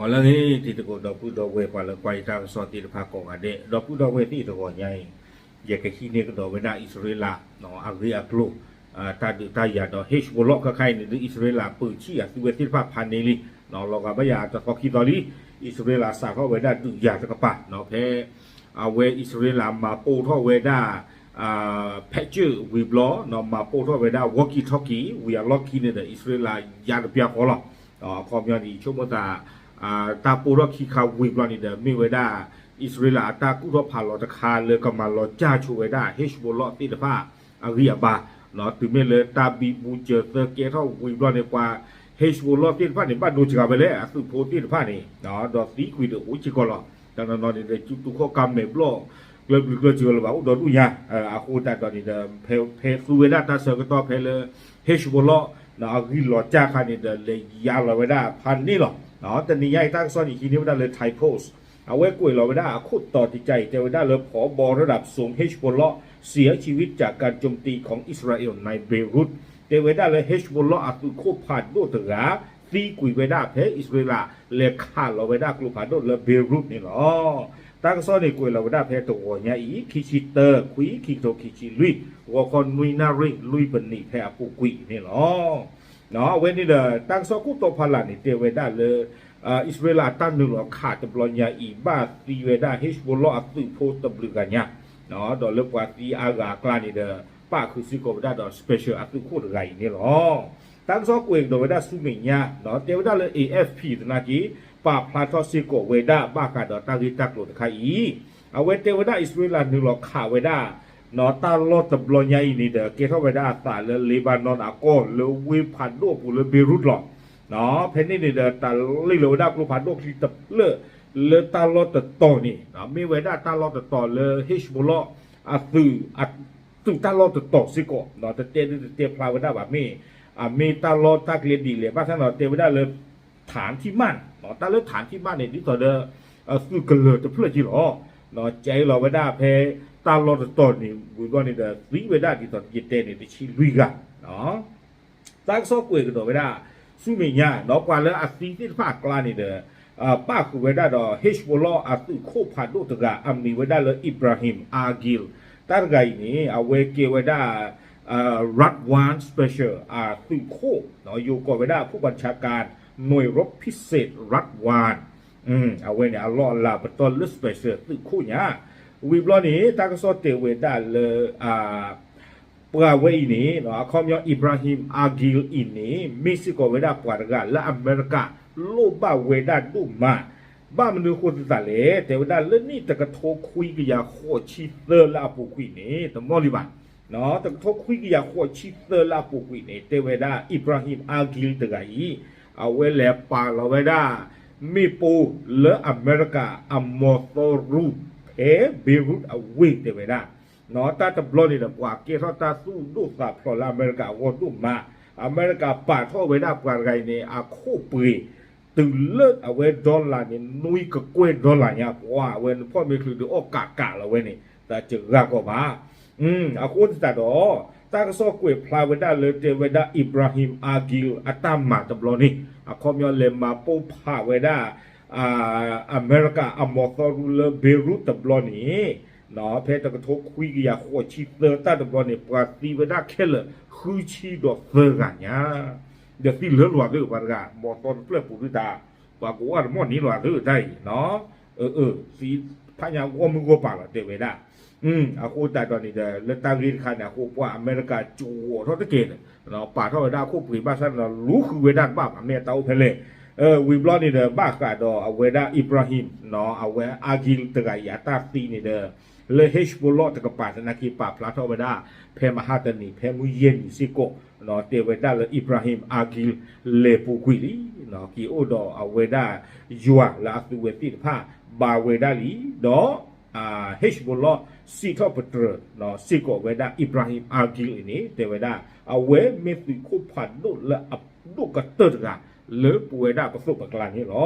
လၢအဂ့ၤ တံၤသကိး ဒီပုၢ်ဒီဝဲၢ် ပှၤလၢကွၢ်ယတၢ်ကစီၣ်သ့ၣ်တဖၣ်ကိးဂၤဒဲး ဒီပုၢ်ဒီဝဲၢ်သ့ၣ် တဂီၤညါအံၤ ယကဟံးန့ၢ်ကဒီးဝဲဒၣ်အံၣ်စရ့လး အဂ့ၢ်အကျိၤ တၢ်ဒုးတၢ်ယၤဒီး Hezbollah ခဲခါအံၤန့ၣ်ဒုး အံၣ်စရ့လးပၢၢ်ဆံၣ်အသုဝဲသ့ၣ်တဖၣ်ဖးန့ၢ်လံ လီၤဂာ်ဘၣ်ယၤတသီခံသီလံ အံၣ်စရ့လးစးထီၣ်ဝဲဒၣ်ဒုးယၤတကပၤ ဖဲ အဝဲအံၣ်စရ့လးမၤပိၢ်ထီၣ်ဝဲဒၣ် ဖဲကၠၢၣ်ဝံၤဘျီ မၤပိၢ်ထီၣ်ဝဲဒၣ် walkie talkie ဝံၤအလီၢ်ခံန့ၣ်ဒီး အံၣ်စရ့လးယါတပျၢ်ဃီလီၤ. အခီပညီန့ၣ် ဆိကမိၣ်သး တၢ်ပိၢ်ထီၣ်ခံခါဝံၤဘျီန့ၣ်ဒီး မ့ၢ်ဝဲဒၣ် အံၣ်စရ့လးအတၢ်ကူၣ်ထီၣ်ဖးလီၤတခါလၢကမၤလီၤကၢ်ဆိဝဲဒၣ် Hezbollah သ့ၣ်တဖၣ် အဂံၢ်အဘါ တုၤမ့ၢ်လၢတၢ်ဘံဘူစၢၤသၢကဲထီၣ်ဝံၤဘျီန့ၣ် ပှၤ Hezbollah သ့ၣ်တဖၣ်န့ၣ် ဘၣ်ဒိစှၤဝဲလဲၣ် အသုးဖိသ့ၣ်တဖၣ်န့ၣ် ဒီးသံကွံာ်ဒီးအိၣ်စ့ၢ်ကီးလီၤ. တနီၤနီၤန့ၣ်ဒီး စုတူာ်ခီၣ်ကါမဲာ်ဘျီၣ် ကျၢပျုၤကျၢစၢၤလၢၤဘၣ် အိၣ်ဒီဒူၣ်ညါ အဃိသတးဒီးန့ၣ်ဒီး ဖဲသူဝဲဒၣ်တၢ်ဆၢကတီၢ်ဖဲလၢ Hezbollah အဂံၢ်လီၤစၢ်ခါန့ၣ်ဒီး လဲၤယါလီၤဝဲဒၣ်ဖးန့ၣ်လီၤ. တနံၤညါအံၤတၢ်ကစီၣ်န့ၣ် ဟံးန့ၢ်ဝဲဒၣ်လၢ Thai Post အဝဲကွဲးလီၤဝဲဒၣ်အခိၣ်တီတကါအံၤ တဲဝဲဒၣ်လၢ ผบ.ระดับสูง Hezbollah เสียชีวิตจากการโจมตีของอิสราเอลในเบรุต တဲဝဲဒၣ်လၢ Hezbollah အသုးခိၣ်ဖးဒိၣ်တဂၤ သံကွံာ်ဝဲဒၣ်ဖဲအံၣ်စရ့လး လဲၤခးလီၤဝဲဒၣ်ကျိဖးဒိၣ်လၢ Beirut န့ၣ်လီၤ. တၢ်ကစီၣ်န့ၣ်ကွဲးလီၤဝဲဒၣ်ဖဲတဂီၤညါအံၤ ခံဆံတၢ ခွံ ခံကထိခံဆံလွံၢ် ဂီၤခီနွံနၣ်ရံၣ်လွံၢ်ပနံးဖဲအပူၤကွံာ်န့ၣ်လီၤ. အဝဲန့ၣ်ဒီး တၢ်ကစီၣ်ခိၣ်တီဖီလာ်န့ၣ် တဲဝဲဒၣ်လၢ အံၣ်စရ့လးအတၢ်နုာ်လီၤခးတဘျီညါအံၤ ဘၣ်သံဝဲဒၣ် Hezbollah အသုးဖိတဘျုးဂၤညါ ဒီးလၢပှၤသံအါဂၤအကျါန့ၣ်ဒီး ပၣ်ဃုာ်စ့ၢ်ကီးဝဲဒၣ်ဒီး special အသုးခိၣ်တဂၤအံၤန့ၣ်လီၤ. တၢ်ကစီၣ်ကွဲးကဒီးဝဲဒၣ်ဆူမဲာ်ညါ တဲဝဲဒၣ်လၢ A F P သနာ်က့ ပာ်ဖျါထီၣ်စ့ၢ်ကီးဝဲဒၣ်ဘၣ်ဃးဒီးတၢ်ဂ့ၢ်တၢ်ကျိၤတခါအံၤ အဝဲတဲဝဲဒၣ်အံၣ်စရ့လးနုာ်လီၤခးဝဲဒၣ် တၢ်လီၢ်တဘျီညါအံၤန့ၣ်ဒီး ကဲထီၣ်ဝဲဒၣ်အသးလၢ Lebanon အကီၢ်လၢဝ့ၢ်ဖးဒိၣ်အပူၤလၢ Beirut လီၤ. ဖဲန့ၣ်န့ၣ်ဒီး တၢ်လ့ၢ်လီၤဝဲဒၣ်ကျိဖးဒိၣ်ချံတဖျၢၣ် လၢတၢ်လီၢ်တတီၤန့ၣ် မ့ၢ်ဝဲဒၣ်တၢ်လီၢ်တတီၤလၢ Hezbollah အသုး သုးတၢ်လီၢ်တတီၤစ့ၢ်ကီး တတဲဒုတတဲဖျါဝဲဒၣ်ဘၣ်မ့ၢ် အမ့ၢ်တၢ်လီၢ်တၢ်ကျဲဒ်လဲၣ် ဘၣ်ဆၣ်ဒီးတဲဝဲဒၣ်လၢ ထၣ်ထံၣ်မၢ်န့ၣ် တၢ်လၢထၣ်ထံၣ်မၢ်န့ၣ် ဒ်သိးဒီး သုးကလၢၤတဖျၢၣ်က့လီၤ. ကဲလီၤဝဲဒၣ်ဖဲ တၢ်လီၢ်တတီၤန့ၣ် ဝံၤဘျီန့ၣ်ဒီး သံဝဲဒၣ်ဒ်သိးယတဲန့ၣ် တဆံလွံၢ်ဂၤ တၢ်ကစီၣ်ကွဲးကဒီးဝဲဒၣ် ဆူမဲာ်ညါ ဒီးပှၤလၢအသံသ့ၣ်တဖၣ်အကျါန့ၣ်ဒီး ပၣ်ဃုာ်ဝဲဒၣ်ဒီး Hezbollah အသုးခိၣ်ဖးဒိၣ်တဂၤ အမံၤဝဲဒၣ်လၢ Ibrahim Agil တၢ်တဂၤအံၤန့ၣ် အဝဲကဲဝဲဒၣ် Radwan Special အသုးခိၣ် ယိၤကိးဝဲဒၣ် ผู้บัญชาการหน่วยรบพิเศษ Radwan အဝဲန့ၣ် အလီၢ်အလၤပတီၢ်လၢ special သုးခိၣ်ညါ ဝံၤဘျီန့ၣ် တၢ်ကစီၣ်တဲဝဲဒၣ်လၢ ပှၤဝဲအံၤန့ၣ် အခီပညီ Ibrahim Agil အံၤန့ၣ် မ့ၢ်စ့ၢ်ကီးဝဲဒၣ်ပှၤတဂၤလၢအမဲရကၤ လိၣ်ဘၣ်ဝဲဒၣ်ဒိၣ်မး ဘၣ်မနုၤအဃိသတးလဲၣ် တဲဝဲဒၣ်လၢနံၣ်တကထိခွံကယၤဃိးဆံသၢလၢအပူၤကွံာ်န့ၣ် တမီၢ်လံဘၣ် တကထိခွံကယၤဃိးဆံသၢလၢအပူၤကွံာ်န့ၣ် တဲဝဲဒၣ် Ibrahim Agil တဂၤအံၤ အဝဲလဲၤပာ်လီၤဝဲဒၣ် မ့ၣ်ပိၢ်လၢအမဲရကၤအမီၤသီရူ ဖဲ Beirut အဝ့ၢ်တဲဝဲဒၣ် တၢ်တဘျီန့ၣ်ဒီး ပှၤကဲထီၣ်တၢ်သူၣ်ဒိၣ်သးဖျိးလၢအမဲရကၤအဂီၢ်ဒိၣ်မး, အမဲရကၤပာ်ထီၣ်ဝဲဒၣ်ပှၤတဂၤအံၤန့ၣ် အခိၣ်ပှ့ၤ တုၤလၢအဝဲ dollar န့ၣ် နွံကကွဲၢ် dollar ညါ ပှၤအဝဲနဖီၣ်မ့ၢ်ချုးဒုးအီၣ်ကးကးလီၤဝဲန့ၣ် တစှၤဂီၢ်ဘၣ်. အဃိသတးဒီး တၢ်ကစီၣ်ကွဲးဖျါဝဲဒၣ်လၢတဲဝဲဒၣ် Ibrahim Agil အတၢ်မၤတဘျီန့ၣ် အခီပညီလဲၤမၤပိၢ်ဖးဝဲဒၣ် အမဲရကၤအမီၤသီရူလၢ Beirut တဘျီန့ၣ် ဖဲတကထိခွံကယၤဃိးဆံသၢတၢ်တဘျီန့ၣ် ပှၤသံဝဲဒၣ်ခဲလၢာ်ဃုဆံဒီးသၢဂၤညါ, ဒီးသံလၢလွၤသၢပှၤတဂၤ မီၤသီတဖျၢၣ်ပူၤဒုတၢ် ပှၤကအိၣ်တမီၢ်န့ၢ်လွၤသၢတၢ်အံၤနီၤ, သံဖးညါဂီၢ်မုၢ်ဂီၢ်ပၤလီၤတဲဝဲဒၣ် အဃိသတးဒီးန့ၣ်ဒီး လၢတၢ်ဂ့ၢ်တခါန့ၣ် အဃိပှၤအမဲရကၤကဝီၤထီၣ်တက့ၢ်ဒီး ပာ်ထီၣ်ဝဲဒၣ်အခိၣ်ပှ့ၤဘၣ်ဆၣ်ဒီး လူၤဃုာ်ဝဲဒၣ်တဘၣ်ဘၣ် မ့ၢ်အတၢ်အိၣ်ဖဲလဲၣ်. ဝံၤဘျီန့ၣ်ဒီး ဘၣ်ဃးဒီးအဝဲဒၣ် Ibrahim အဝဲ Agil တဂၤအံၤအတၢ်သံန့ၣ်ဒီး လၢ Hezbollah တကပၤသနာ်က့ ပာ်ဖျါထီၣ်ဝဲဒၣ် ဖဲမဟါတနံၤ ဖဲမုၢ်ယဲၢ်နံၤစ့ၢ်ကီး တဲဝဲဒၣ်လၢ Ibrahim Agil လဲၤပူၤကွံာ်လံ က့ၤအိၣ်ဒီးအဝဲဒၣ်ယွၤလၢအသုဝဲသ့ၣ်တဖၣ် ဘါဝဲဒၣ်လံ ဒီး Hezbollah စံးထီၣ်ပတြၢၤ စ့ၢ်ကီးဝဲဒၣ် Ibrahim Agil အံၤန့ၣ် တဲဝဲဒၣ် အဝဲမ့ၢ်သုးခိၣ်ဖးဒိၣ်လၢအဒိၣ်ကတၢၢ်တဂၤ လၢပဝဲဒၣ်ပသိးပကျါန့ၣ်လီၤ.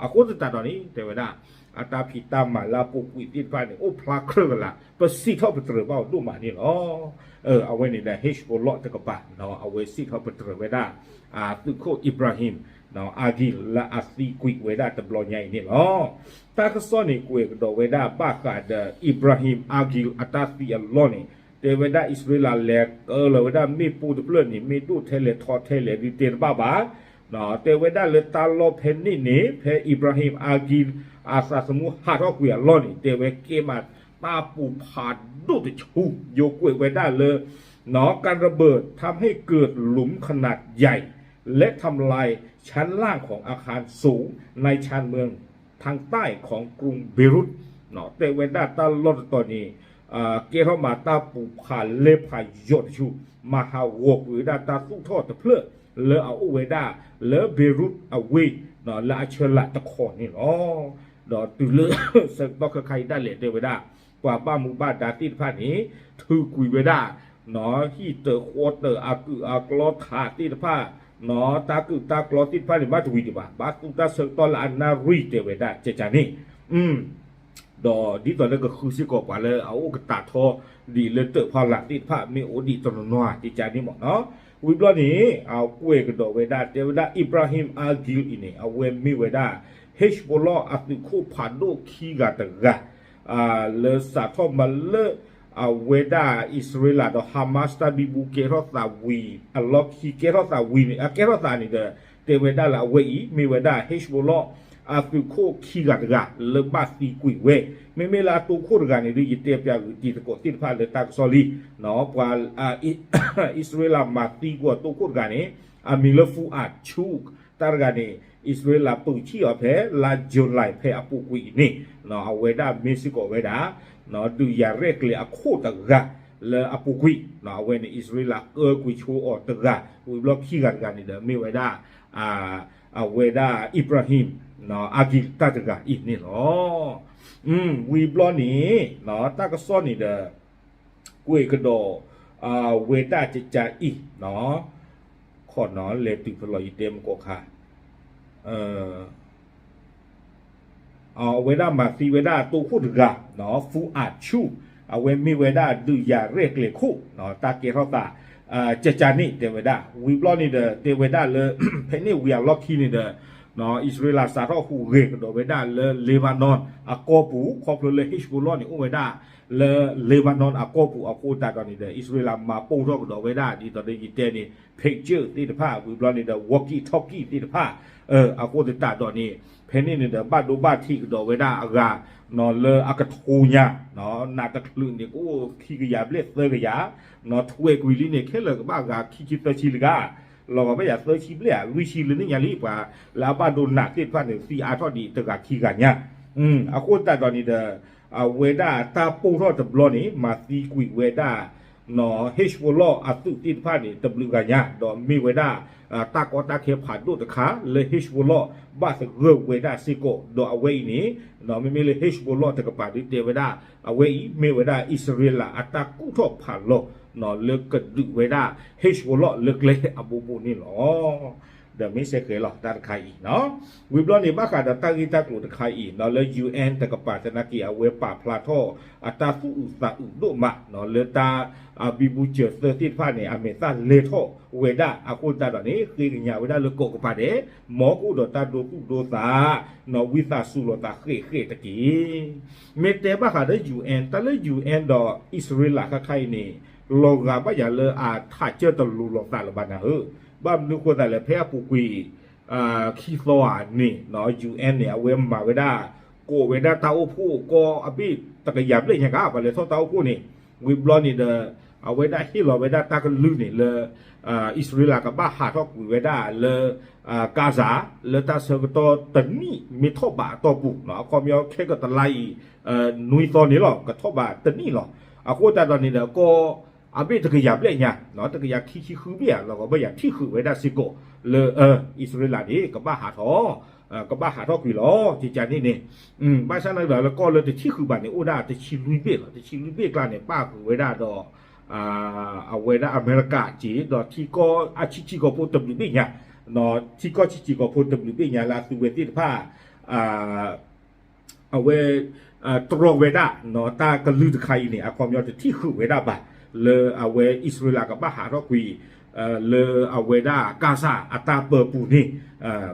အဃိသတးဒီးန့ၣ် တဲဝဲဒၣ် အတၢ်ဖံးတၢ်မၤလၢအပူၤကွံာ်သ့ၣ်တဖၣ်န့ၣ် အိၣ်ဖျါကြၢးကလာ်, ပစံးထီၣ်ပတြၢၤဘၣ်အီၤဒိၣ်မးန့ၣ်လီၤ. အဝဲန့ၣ်ဒီး Hezbollah တကပၤ အဝဲစံးထီၣ်ပတြၢၤဝဲဒၣ် သုးခိၣ် Ibrahim Agil လၢအသံကွံာ်ဝဲဒၣ်တဘျီညါအံၤန့ၣ်လီၤ. တၢ်ကစီၣ်န့ၣ် ကွဲးကဒီးဝဲဒၣ်ဘၣ်ဃးဒီး Ibrahim Agil အတၢ်သံအလီၢ်န့ၣ် တဲဝဲဒၣ်အံၣ်စရ့လးလဲၤကၢလီၤဝဲဒၣ်မ့ၣ်ပိၢ်တဖျၢၣ်န့ၣ် မ့ၢ်ဒိၣ်ထဲလဲၣ်ထီထဲလဲၣ်ဒုးတဲတဘၣ်ဘၣ် တဲဝဲဒၣ်လၢတၢ်လီၢ်ဖဲန့ၣ်န့ၣ် ဖဲ Ibrahim Agil အသးသမူဟးထီၣ်ကွံာ်အလီၢ်န့ၣ် တဲဝဲကဲမးတၢ်ပူၤဖးဒိၣ်တဆူ ယိၤကွဲးဝဲဒၣ်လၢ การระเบิดทำให้เกิดหลุมขนาดใหญ่ และทำลายชั้นล่างของอาคารสูงในชานเมืองทางใต้ของกรุงเบรุต တဲဝဲဒၣ်တၢ်လီၢ်တတီၤန့ၣ် ကဲထီၣ်မးတၢ်ပူၤဖးလဲဖးယိာ်တဆူ မၤဟးဂီၤကွံာ်ဝဲဒၣ်တၢ်သူၣ်ထီၣ်တဖျၢၣ် လၢအအိၣ်ဝဲဒၣ်လၢ Beirut အဝ့ၢ် လၢအဆၢလးတခီန့ၣ်လီၤ. ဒီးတုၤလၢဆၢကတီၢ်ခဲခါအံၤဒၣ်လဲာ်တဲဝဲဒၣ် ပှၤဘၣ်မူဘၣ်ဒါသ့ၣ်တဖၣ်န့ၣ် ထုးကွံာ်ဝဲဒၣ် ဟံၣ်တၢၤဃီတၢၤအကုၢ်အကျီထးသ့ၣ်တဖၣ် တၢ်ကုၢ်တၢ်ကျီသ့ၣ်တဖၣ်န့ၣ် ဘၣ်တဝံၤဒံးဘၣ် ဘၣ်သူတၢ်ဆၢကတီၢ်လၢအနၣ်ရံၣ်တဲဝဲဒၣ်ကကန့ၣ် ဒီးဒ်သိးလၢကဃုစ့ၢ်ကီးပှၤလၢအအိၣ်ကတၢ်ထီဒ်လၢတၢးဖီလာ်သ့ၣ်တဖၣ် မ့ၢ်အိၣ်ဒံးတနီၤနီၤကကန့ၣ်မ့ၢ်နီၤ. ဝံၤဘျီန့ၣ် အကွဲးကဒီးဝဲဒၣ် တဲဝဲဒၣ် Ibrahim Agil အံၤန့ၣ် အဝဲမ့ၢ်ဝဲဒၣ် Hezbollah အသုးခိၣ်ဖးဒိၣ်ခံဂၤတဂၤ လၢစးထီၣ်မၤလၢ အဝဲဒၣ်အံၣ်စရ့လးဒီး Hamas တၢ်ဘံဘူကဲထီၣ်သးဝံၤ အလီၢ်ခံကဲထီၣ်သးဝံၤန့ၣ် အကဲထီၣ်သးန့ၣ်ဒီး တဲဝဲဒၣ်လၢအဝဲအံၤ မ့ၢ်ဝဲဒၣ် Hezbollah အသုးခိၣ်ခံဂၤတဂၤ လၢဘၣ်သံကွံာ်ဝဲ မ့မ့ၢ်လၢအတိခိၣ်တဂၤန့ၣ်ဒီး ယတဲပျးဂုာ်တံၤသကိးသ့ၣ်တဖၣ်လၢတၢ်ကစီၣ်လံ ပှၤ အံၣ်စရ့လးမၤသံကွံာ်အတိခိၣ်တဂၤန့ၣ် အမံၤလၢ Fuad Shukr တၢ်တဂၤန့ၣ် အံၣ်စရ့လးပုၢ်ထံၣ်အီၤဖဲလါ July ဖဲအပူၤကွံာ်အံၤန့ၣ် အဝဲဒၣ်မ့ၢ်စ့ၢ်ကီးဝဲဒၣ် ဒုးယၤရဲၣ်ကျဲၤအခိၣ်တဂၤလၢအပူၤကွံာ် အဝဲန့ၣ် အံၣ်စရ့လးကၢကွံာ်ဆိအီၤတဂၤ ဝံၤဘျီခံဂၤတဂၤန့ၣ်ဒီးမ့ၢ်ဝဲဒၣ် အဝဲဒၣ် Ibrahim Agil တၢ်တဂၤအံၤန့ၣ်လီၤ. ဝံၤဘျီန့ၣ် တၢ်ကစီၣ်န့ၣ်ဒီး ကွဲးကဒီး ဝဲဒၣ်ကကအံၤ ခီနီၤ လဲၤတုၤဖဲလီၤယတဲမကီၢ်ခါ အဝဲဒၣ်မၤသံဝဲဒၣ်တိခိၣ်တဂၤ Fuad Shukr အဝဲမ့ၢ်ဝဲဒၣ်ဒုးယၤရဲၣ်ကျဲၤခိၣ် တၢ်ကဲထီၣ်သး ကကန့ၣ်တဲဝဲဒၣ် ဝံၤဘျီန့ၣ်ဒီး တဲဝဲဒၣ်လၢ ဖဲန့ၣ်ဝံၤအလီၢ်ခံန့ၣ်ဒီး အံၣ်စရ့လးစးထီၣ်ဟူးဂဲၤကဒီးဝဲဒၣ်လၢ Lebanon အကီၢ်ပူၤ ခီဖျိလၢ Hezbollah န့ၣ် အိၣ်ဝဲဒၣ်လၢ Lebanon အကီၢ်ပူၤအဃိသတးဒီးန့ၣ်ဒီး အံၣ်စရ့လးမၤပိၢ်ထီၣ်ကဒီးဝဲဒၣ် ဒ်သိးဒီးယတဲန့ၣ် pager သ့ၣ်တဖၣ် ဝံၤဘျီန့ၣ်ဒီး walkie talkie သ့ၣ်တဖၣ် အဃိသတးဒီးန့ၣ် ဖဲန့ၣ်န့ၣ်ဒီး ဘၣ်ဒိဘၣ်ထံးကဒီးဝဲဒၣ်အဂၤ လၢအကထိညါ နးတချုးန့ၣ် ကအိၣ်ခံကယၤဘျဲၣ်သၢကယၤ နီၢ်ထွဲကွံာ်လံန့ၣ် ခဲလၢာ်ကဘၣ်ဂၤခံဆံသၢဆံလံဂၤ လီၤဂာ်ဘၣ်ယၤသၢဆံဘျဲၣ်ဧါ လွံၢ်ဆံလၢန့ၣ်ညါလံ ပှၤလၢအဘၣ်ဒိနးသ့ၣ်တဖၣ်န့ၣ် သံအါထီၣ်ဒံးတဂၤခံဂၤညါ အဃိသတးဒီးန့ၣ်ဒီး အဝဲဒၣ်တၢ်ပိၢ်ထီၣ်တဘျီန့ၣ် မၤသံကွံာ်ဝဲဒၣ် Hezbollah အသုးသ့ၣ်တဖၣ်န့ၣ် တဘျုးဂၤညါ ဒီးမ့ၢ်ဝဲဒၣ် တၢ်ကီတၢ်ခဲဖးဒိၣ်တခါ လၢ Hezbollah ဘၣ်သဂၢၢ်ဝဲဒၣ်စ့ၢ်ကီး ဒီးအဝဲအံၤန့ၣ် မ့မ့ၢ်လၢ Hezbollah တကပၤဒုးတဲဝဲဒၣ် အဝဲအံၤမ့ၢ်ဝဲဒၣ်အံၣ်စရ့လးအတၢ်ကူၣ်ထီၣ်ဖးလီၤ လၢကဒုးဝဲဒၣ် Hezbollah လၢကျဲအဘိဘိန့ၣ်လီၤ. ဒီးမ့ၢ်စ့ၢ်ကီးလီၤ တၢ်တခါအံၤ ဝံၤဘျီန့ၣ် ဘၣ်ဃးဒီးတၢ်ဂ့ၢ်တၢ်ကျိၤတခါအံၤ လၢ UN တကပၤသနာ်က့ အဝဲပာ်ဖျါထီၣ်အတၢ်သူၣ်အုးသးအုးဒိၣ်မး လၢတၢ်ဘံဘူစၢၤသၢသ့ၣ်တဖၣ်န့ၣ် အမဲာ်သၣ်လဲၤထီၣ်ဝဲဒၣ် အဃိသတးဒီးန့ၣ် ဃ့ကညးဝဲဒၣ်လၢကိးကပၤဒဲး မ်ကအိၣ်ဒီးတၢ်ဒိသူၣ်ဒိသး ဝံသးစူၤလိာ်သးဃဲးဃဲးတက့ၢ်. မ့ၢ်တဲဘၣ်ဃးဒီး UN တၢ်လၢ UN ဒီးအံၣ်စရ့လးခါခါအံၤန့ၣ် လီၤဂာ်ဘၣ်ယၤလၢအထးကၢၢ်တလိၤလိာ်သးလၢၤဘၣ်နၤဧၢ, ဘၣ်မနုၤဃိသးလဲၣ် ဖဲအပူၤကွံာ် ခံသီဧါန့ၣ် UN န့ၣ် အဝဲမၤဝဲဒၣ် ကိးဝဲဒၣ်တၢ်အိၣ်ဖှိၣ်ကီၢ်အဘ့ၣ်တကယၤဘျဲၣ်ညါက ပှၤလဲၤထီၣ်တၢ်အိၣ်ဖှိၣ်န့ၣ် ဝံၤဘျီန့ၣ်ဒီး အဝဲဒၣ်ဟ့ၣ်လီၤဝဲဒၣ်တၢ်ကလုၢ်န့ၣ်လၢ အံၣ်စရ့လးကဘၣ်ဟးထီၣ်ကွံာ်ဝဲဒၣ်လၢ Gaza လၢတၢ်ဆၢကတီၢ်တနံၣ်မ့ၢ်ထီၣ်ဘးအတီၢ်ပူၤ အခီပညီခဲကတလါအံၤ နွံသီန့ၣ်လီၤ ကထီၣ်ဘးတနံၣ်လီၤ. အဃိသတးဒီးန့ၣ်ဒီး ကီၢ်အဘ့ၣ်တကယၤဘျဲၣ်ညါ တကယၤခံဆံဃုဘ့ၣ်ဧါ လီၤဂာ်ဘၣ်ယၤထံၣ်ဃုာ်ဝဲဒၣ်စ့ၢ်ကီး လၢအံၣ်စရ့လးန့ၣ် ကဘၣ်ဟးထီၣ် ကဘၣ်ဟးထီၣ်ကွံာ်လီၤ ကကန့ၣ်န့ၣ် ဘၣ်ဆၣ်န့ၣ်ဒီးလၢကီၢ်လၢတထံၣ်ဃုာ်ဘၣ်န့ၣ် အိၣ်ဒၣ်တဆံလွံၢ်ဘ့ၣ်လီၤ. တဆံလွံၢ်ဘ့ၣ်အကျါန့ၣ် ပၣ်ဃုာ်ဝဲဒၣ်ဒီး အဝဲဒၣ်အမဲရကၤက့ၤ ဒီးထံကီၢ်အဆံးဆံးကီၢ်ဖိတဘျုးဘ့ၣ်ညါ ထံကီၢ်ဆံးဆံးကီၢ်ဖိတဘျုးဘ့ၣ်ညါလၢအသုဝဲသ့ၣ်တဖၣ် အဝဲ တြီဝဲဒၣ် တၢ်ကလုၢ်တခါအံၤန့ၣ် အခီပညီတထံၣ်ဃုာ်ဝဲဒၣ်ဘၣ် လၢအဝဲအံၣ်စရ့လးကဘၣ်ဟးထီၣ်ကွံာ် လၢအဝဲဒၣ်ကါစၢ်အတၢ်ပၢပူၤန့ၣ်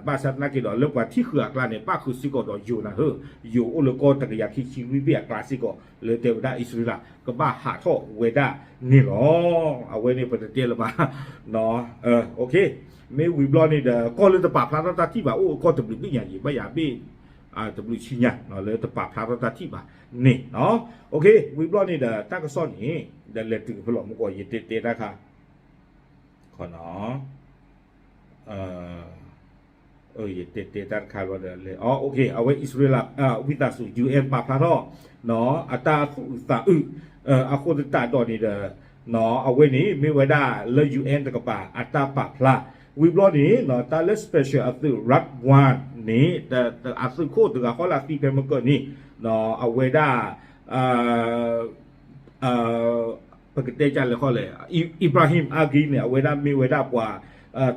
ဘၣ်ဆၣ်သနာ်က့ဒီး လၢပှၤထံၣ်ဃုာ်အကျါန့ၣ် ပၣ်ဃုာ်စ့ၢ်ကီးဒီးယိၤနၤဧၢ, ယိၤအိၣ်လၢကီၢ်တကယၤခံဆံလွံၢ်ဘ့ၣ်အကျါစ့ၢ်ကီး လၢတဲဝဲဒၣ်အံၣ်စရ့လးကဘၣ်ဟးထီၣ်ဝဲဒၣ်န့ၣ်လီၤ. အဝဲန့ၣ်ပတတဲလၢၤဘၣ် မ့ၢ်ဝံၤဘျီန့ၣ်ဒီး ကီၢ်လၢတပာ်ဖျါထီၣ်တၢ်ထံၣ်ဘၣ် အိၣ်ကီၢ်တဘျုးဘ့ၣ်ညါယံၤ ဘၣ်ယၤဘ့ၣ် တဘျုးဆံညါ လၢတပာ်ဖျါထီၣ်တၢ်ထံၣ်ဘၣ်န့ၣ်လီၤ. ဝံၤဘျီန့ၣ်ဒီး တၢ်ကစီၣ်န့ၣ် ဒီးလဲၤတုၤဖဲလီၤမူကီး ယတဲတဲတၢ်ခါ ယတဲတဲတၢ်တခါလီၤဒီး အဝဲအံၣ်စရ့လး ဝံသးစူၤ ယူၣ်အဲၣ် ပာ်ဖျါထီၣ် အတၢ်သူၣ်အုးသးအုး အဃိသတးဒီးန့ၣ်ဒီး အဝဲန့ၣ်မ့ၢ်ဝဲဒၣ်လၢ ယူၣ်အဲၣ် တကပၤ အတၢ်ပာ်ဖျါ ဝံၤဘျီန့ၣ် တၢ်လၢ special အသုး Rad One န့ၣ် အသုးခိၣ်တဂၤဃီလၢအသံဖဲမုၢ်ကၢၢ်န့ၣ် အဝဲဒၣ် ပကတဲကလဲၣ်ဃီလဲၣ် Ibrahim Aghil န့ၣ် အဝဲဒၣ်မ့ၢ်ဝဲဒၣ်ပှၤ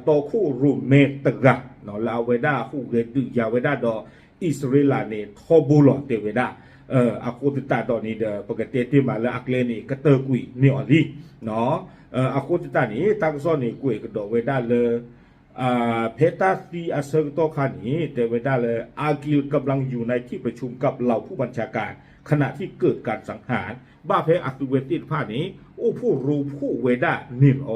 တီခိၣ်ရိၣ်မဲတဂၤ လၢအဝဲဒၣ်ဟူးဂဲၤဒုးယၤဝဲဒၣ်ဒီး အံၣ်စရ့လးန့ၣ် ထီဘိလီၤတဲဝဲဒၣ် အဃိသတးဒီးန့ၣ်ဒီး ပကတဲတ့ၢ်မးလၢအကျဲန့ၣ် ကတၢၢ်ကွံာ်န့ၢ်အီၤလံ အဃိသတးန့ၣ် တၢ်ကစီၣ်န့ၣ် ကွဲးကဒီးဝဲဒၣ်လၢ ဖဲတၢ်သံအဆၢကတီၢ်ခါန့ၣ် တဲဝဲဒၣ်လၢ Aghil ကဘျံ ယူၣ် နၢ်ထံၣ်ပၠူၣ်ကပ် လီၤဖူၣ်ပၣ်ဆၣ်ကၣ် ခနၣ်ထံၣ်ကၢၣ်တကၣ်စၣ်ဟၣ် ဘၣ်ဖဲအသုဝဲသ့ၣ်တဖၣ်န့ၣ် အိၣ်ဖှိၣ်ရိဖှိၣ်ဝဲဒၣ်န့ၣ်လီၤ.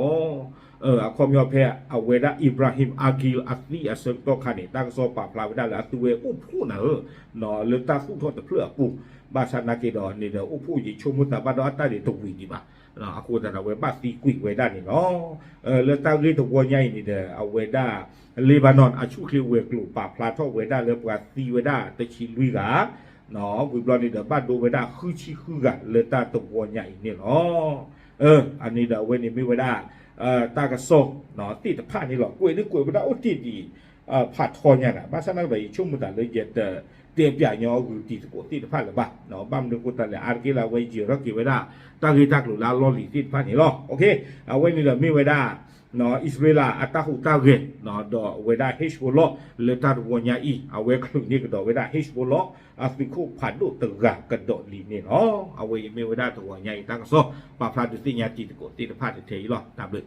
အခီပညီဖဲအဝဲဒၣ် Ibrahim Aghil အသံအဆၢကတီၢ်ခါန့ၣ် တၢ်ကစီၣ်ပာ်ဖျါဝဲဒၣ်လၢအသုဝဲအိၣ်ဖှိၣ်နၤဧၢ လၢတၢ်သူၣ်ထီၣ်တဖျၢၣ်အပူၤ ဘၣ်ဆၣ်သနာ်က့ဒီးန့ၣ်ဒီး အိၣ်ဖှိၣ်ယဆိကမိၣ်သးဘၣ်ဒီးအတၢ်ဒ့ၣ်တဝံၤဒံးဘၣ် အဃိသတးဒီးအဝဲဘၣ်သံကွံာ်ဝဲဒၣ်န့ၣ်လီၤ. လၢတၢ်ဂ့ၢ်တဝီညါအံၤန့ၣ်ဒီး အဝဲဒၣ် Lebanon အဆူၣ်ချ့ဝဲၤကျိၤပာ်ဖျါထီၣ်ဝဲဒၣ်လၢပှၤသံဝဲဒၣ်တဆံလွံၢ်ဂၤ ဝံၤဘျီန့ၣ်ဒီးဘၣ်ဒိဝဲဒၣ်ဃုဆံဃုဂၤလၢတၢ်တဝီညါအံၤန့ၣ်လီၤ. အန့ၣ်ဒီးအဝဲန့ၣ်မ့ၢ်ဝဲဒၣ် တၢ်ကစီၣ်သ့ၣ်တဖၣ်န့ၣ်လီၤ. ကွဲးဒ်ကွဲးဝဲဒၣ်အိၣ်တ့ၢ်ဒံး ဖးထီညါနၤ ဘၣ်ဆၣ်သနာ်က့ဒီး ယဆိကမိၣ်သးလၢယတတဲပၠးညီဂုာ်တံၤသကိးသ့ၣ်တဖၣ်လၢၤဘၣ်. ဘၣ်မနုၤအဃိသတးလဲၣ် အါတက့ၢ်လၢအဝဲယံာ်ထီၣ်က့ၤဝဲဒၣ် တၢ်ဂ့ၢ်တၢ်ကျိၤလၢအလီၢ်လံၤသ့ၣ်တဖၣ်န့ၣ်လီၤ. အဝဲန့ၣ်ဒီးမ့ၢ်ဝဲဒၣ် အံၣ်စရ့လးအတၢ်ဟူးတၢ်ဂဲၤ ဒီးအဝဲဒၣ် Hezbollah လၢတၢ်တဝီညါအံၤ အဝဲချုးန့ၢ်ကဒီးဝဲဒၣ် Hezbollah အသုးခိၣ်ဖးဒိၣ်တဂၤကဒီးလံန့ၣ်လီၤ. အဝဲအံၤမ့ၢ်ဝဲဒၣ်တဝီညါအံၤတၢ်ကစီၣ် ပာ်ဖျါဒုးသ့ၣ်ညါတံၤသကိးသ့ၣ်တဖၣ်တထဲအံၤလီၤ. တၢ်ဘျုး